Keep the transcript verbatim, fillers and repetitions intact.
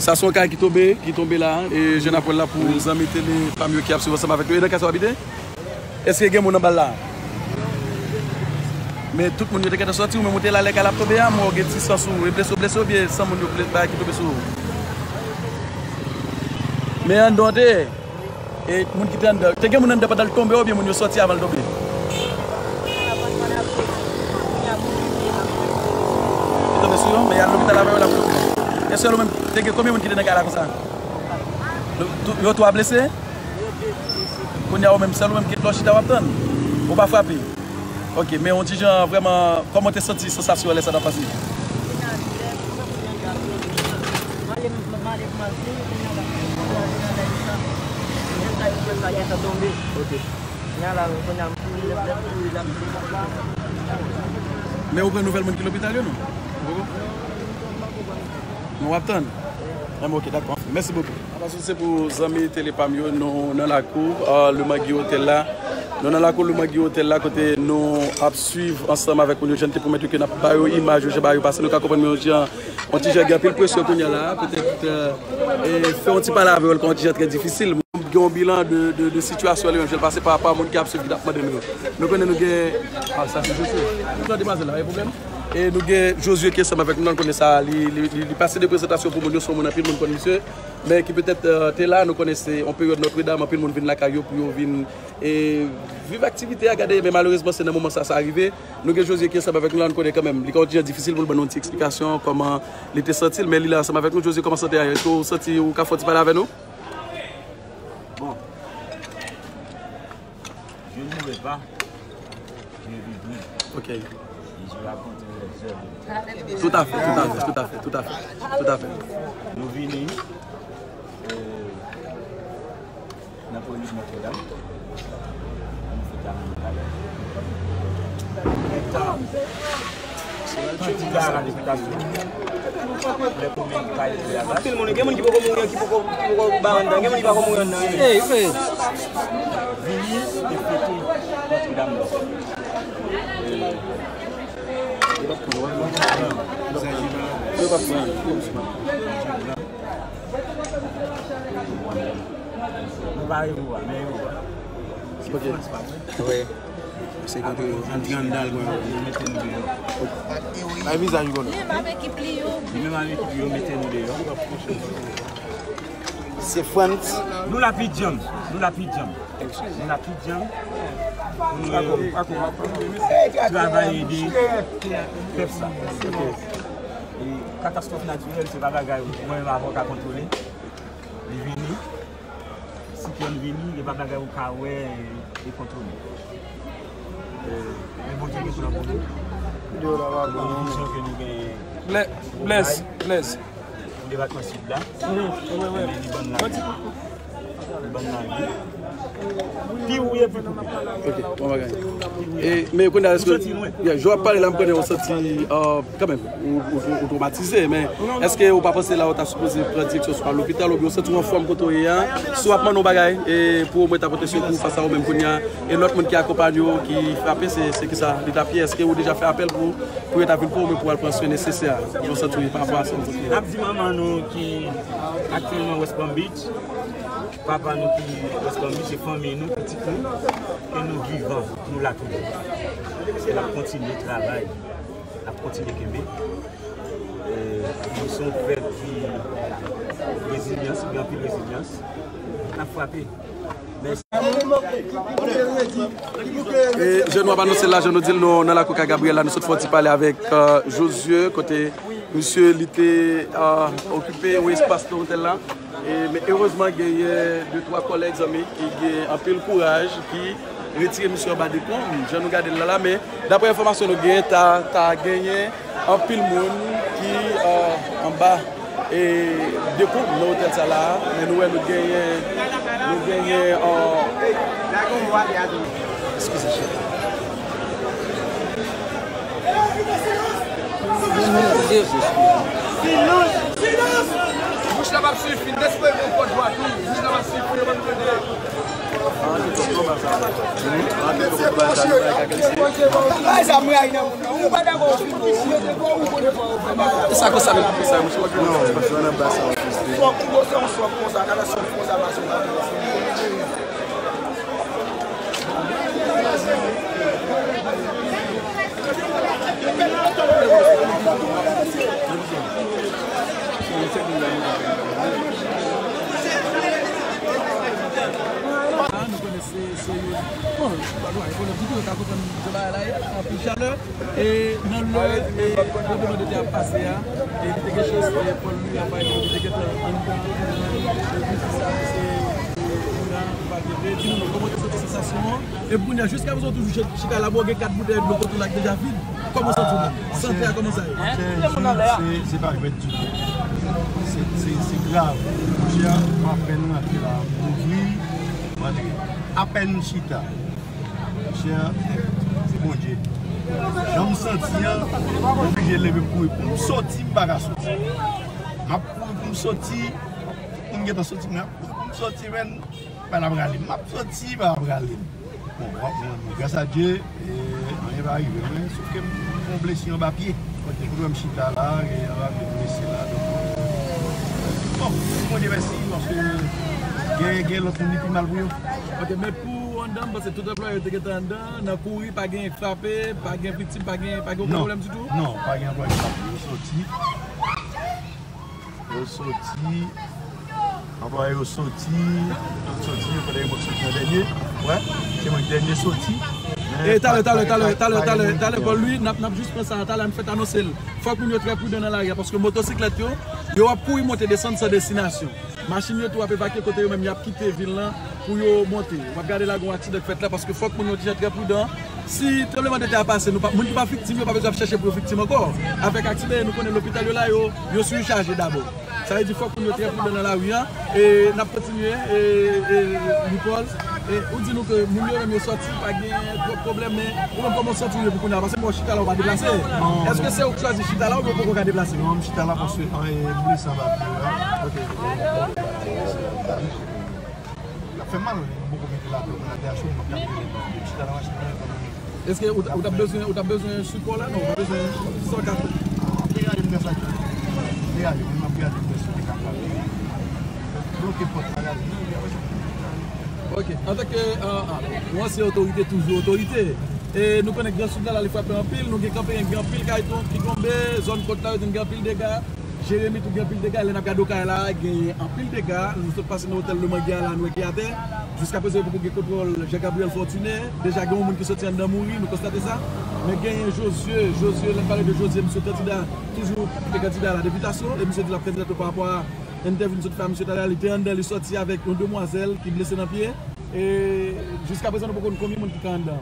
Sa se yon kay ki tonbe, ki tonbe la, e jan n ap wè l la pou zanmi tele pa m yo ki ap swiv ansanm avèk nou. E nan kay sa w abite? Èske gen moun anba l la? Men tout moun yo te gentan sòti, ou menm ou te la lè kay la ap tonbe a, m wè w gen ti san sou ou, e blese w blese oubyen san moun yo ble- bagay ki tonbe sou ou? Men anndan w te ye? E moun ki te anndan, te gen moun anndan pandan l tonbe oubyen moun yo sòti avan l tonbe? Li tonbe sou yo, men y al lopital avè yo, l ap tonbe. Èske ou menm, te gen konbyen moun ki te nan kay la konsa? Yo tou, yo twa blese? Kounye a ou menm, sèl ou menm ki t la w chita w ap tann? Ou pa frape? Ok, men yon ti jan vrèman, kòman w te santi sansasyon lè sa t ap pase? Ok. Men ou pran nouvèl moun ki lopital yo, non? Ou poko? Non, w ap tann? Enben, ok, dakò. Mèsi bokou. Apa sou se pou zanmi tele pa m yo, nou nan lakou, ah, Le Magui Hotel la. Nou nan lakou Le Magui Hotel la, kote nou ap swiv ansanm avèk moun yo, jan n te pwomèt yo ke n ap ba yo imaj yo, jan bagay yo pase, nou ka konprann men yon jan, yon ti jan gen anpil presyon kounye a la, petèt, eh, e fè yon ti pale avè yo, l ka yon ti jan trè difisil. Gen yon bilan de, de, de sitiyasyon li menm, jan l pase pa rapò a moun ki ap swiv, ki t ap mande nou yo. Nou konnen nou gen, ah, sa se Josué. Nou pran demwazèl la, pa gen pwoblèm. E nou gen Josué ki ansanm avèk nou, nou konnen sa, li, li, li, li pase de prezantasyon pou moun yo, se yon moun anpil moun konn misye, men ki petèt, eh, te la, nou konnen se yon peryòd Nòtredam, anpil moun vin lakay yo pou yo vin, e, viv aktivite a, gade, men malerezman, se nan moman sa, sa rive. Nou gen Josué ki ansanm avèk nou la, nou konnen kanmenm, li ka yon ti jan difisil pou l ban nou yon ti eksplikasyon kòman li te santi l, men li la ansanm avèk nou. Josué, kòman sante a ye? Èske w santi ou ka fè yon ti pale avè nou? Bon. Je ne mourrai pas, je vivrai. Ok. Et je raconterai les œuvres. Tout à fait, tout à fait, tout à fait, tout à fait, tout à fait. Nou vini, euh, nan komin Nòtredam. Pou nou fete aniversè. Kandida a la depitasyon. Lè komin kay de la vache. Anpil moun, gen moun ki poko mouri, ki poko, ki poko ba anndan, gen moun ki poko mouri anndan. Ey, ey. Vini e fete Nòtredam nan. Nou pa Yewova, men Yewova. Se Frans pa vre. Wi. Se kote yo antre anndan l, mwen. Yo mete nou deyò. Bay vizaj ou konnen. Li menm avèk ekip li yo. Li menm avèk ekip li yo mete nou deyò. Se Frans. Nou la pi djanm. Nou la pi djanm. Nou la pi djanm. Pou nou travay ede pèp sa. E katastwòf natirèl, se pa bagay mwen menm avè w ka kontwole. Li vini. Siklòn vini, e pa bagay ou ka wè e, e kontwole. E, men Bondye gen plan pou nou. Yon vizyon ke nou genyen. Bless, bless. Pou depatman Sid la. Men li ban n lavi. Li ban n lavi. Pi ou ye, pi pou. Ok, bon bagay. E, men kounye a, èske, yeah, jan w ap pale la, m konnen ou santi, euh, kanmenm, ou, ou, ou twomatize, men èske ou pa panse la ou ta sipoze pran direksyon swa lopital oubyen ou santi w anfòm kote w ye a? Si w ap mande yon bagay, e pou omwen ta pote sekou fas a ou menm kounye a, e lòt moun ki akonpanye w, ki frape, se, se kisa li t ap ye? Èske ou deja fè apèl pou, pou yo ta vin pran w, men pou w al pran swen nesesè a? Jan w santi w ye pa rapò a sa w santi? N ap di manman nou ki aktyèlman West Palm Beach, papa nou ki West Palm Beach, e fanmi nou, pitit nou, ke nou vivan, nou la toujou. Paske n ap kontinye travay, n ap kontinye kenbe. E, nou se yon pèp ki rezilyans, ki gen anpil rezilyans. N ap frape. Mèsi. E, jan nou ap anonse l la, jan nou di l, nou nan lakou kay Gabriel la, nou sot fè yon ti pale avèk, euh, Josué, kote misye, li te, euh, okipe yon espas nan otèl la. E, men erezman, genyen de twa kòlèg, zanmi, ki gen anpil kouraj, ki retire misye anba dekonb. Jan nou gade l la, la, men daprè enfòmasyon nou genyen, ta, ta genyen anpil moun ki, euh, anba, e, dekonb nan otèl sa la, men nou wè nou genyen, nou genyen, euh, eskize, chèf. Bouch la p ap swiv, fin despe, bon, pòt dwat, wi. Bouch la p ap swiv, pou yo pa tande. Sa konsa, sa, mwen, fòk ou bosè yon sòk konsa, gade sòk konsa, mache. Ah, nou konnen se, se, bon, nou pa dwe, bon, nou toujou ka konprann jan bagay la ye, anpil chalè. E nan lè, e, bombardman te ap pase a, e li te gen chans, e, Paul Louis Raphaël, li te gentan anndan, e, vizit sa, se, e, moun nan, pa gen, di nou, kòman te santi sansasyon an? E kounye a, jiska prezan, w toujou chita la, bon, gen kat boutèy dlo kote w la ki deja vid. Kòman w santi w menm? Sante a, kòman sa ye? Monchè, se, se pa jwèt ditou. Se, se, se grav. Monchè, m apèn rantre la, m ouvri, m antre. Apèn m chita. Monchè, se Bondye. Jan m santi an, m oblije leve m kouri. Pou m soti, m pa ka soti. M ap kouri pou m soti. Pou m gentan soti, m ap kouri pou m soti, men pa la prale. M ap soti, pa la prale. Bon, m ap, mwen, mwen, gras a Dye, e, anyen pa rive mwen, sof ke m gen yon blesi anba pye. Kote pou m chita la, e, anba pye blesi la, donk, bon, Bondye mèsi, paske gen, gen lòt moun li pi mal pou yo. Ok, men pou anndan, m panse tout anplwaye yo te gentan anndan, nan kouri, pa gen frape, pa gen viktim, pa gen, pa gen okenn pwoblèm ditou? Non, pa gen anplwaye ki frape, yo soti. Yo soti, anplwaye yo soti, tout soti, yo konnen mwen soti an dènye. Wè, se mwen ki dènye soti. E talè, talè, talè, talè, talè, talè, Paul Louis, n ap, n ap jis pran sa, talè, n fèk anonse l. Fòk moun yo trè pridan nan lari a, paske motosiklèt yo, yo ap kouri monte desann san destinasyon. Machin yo tou ap evakye kote yo menm y ap kite vil lan pou yo monte. W ap gade la gen yon aksidan k fèt la paske fòk moun yo deja trè pridan. Si tranblemanntè a pase, nou pa, moun ki pa viktim yo pa bezwen ap chèche pou yo viktim ankò. Avèk aksidan yo, nou konnen lopital yo la, yo, yo sichaje dabò. Sa vle di fòk moun yo trè pridan nan lari a. E n ap kontinye, e, e, Nipòl. E ou di nou ke moun yo menm yo soti, pa gen twòp pwoblèm, men ou menm kòman w santi w ye pou kounye a? Paske m wè w chita la, ou pa deplase. Èske se ou k chwazi chita la oubyen ou poko ka deplase? Non, m chita la paske, e, m blese anba pye a. Ok. L ap fè mal, m poko mete la, mwen atè a cho, m ap gade, m chita nan machin nan, e, kòman. Èske ou t, ou t ap bezwen, ou t ap bezwen sipò la? Non, ou pa bezwen. Sa w ka fè? Degaje m nan sa ki. Degaje m, m ap degaje m nan sa ki kapab. Bloke pòt la, gade. Ok, antanke, a, a, yon ansyen otorite, toujou otorite. E nou konnen Gran Sid la, la li frape anpil, nou gen kanpe, gen anpil kay tou ki tonbe, zòn Kòt la, yo di n gen anpil dega. Jeremi tou gen anpil dega, lè n ap gade Okay la, genyen anpil dega. Nou sot pase nan otèl Le Manguier la, nou wè ki atè. Jiska prezan, yo poko gen kontwòl Jean Gabriel Fortuné. Deja gen yon moun ki soti anndan mouri, nou konstate sa. Men genyen Josué, Josué, lè n pale de Josué, misye kandida, toujou te kandida a la depitasyon, e misye di l ap kandida tou pa rapò a entèvyou n sot fè a misye talè a, li te anndan, li soti avèk yon demwazèl ki blese nan pye. E jiska prezan, nou poko konn konbyen moun ki ka anndan.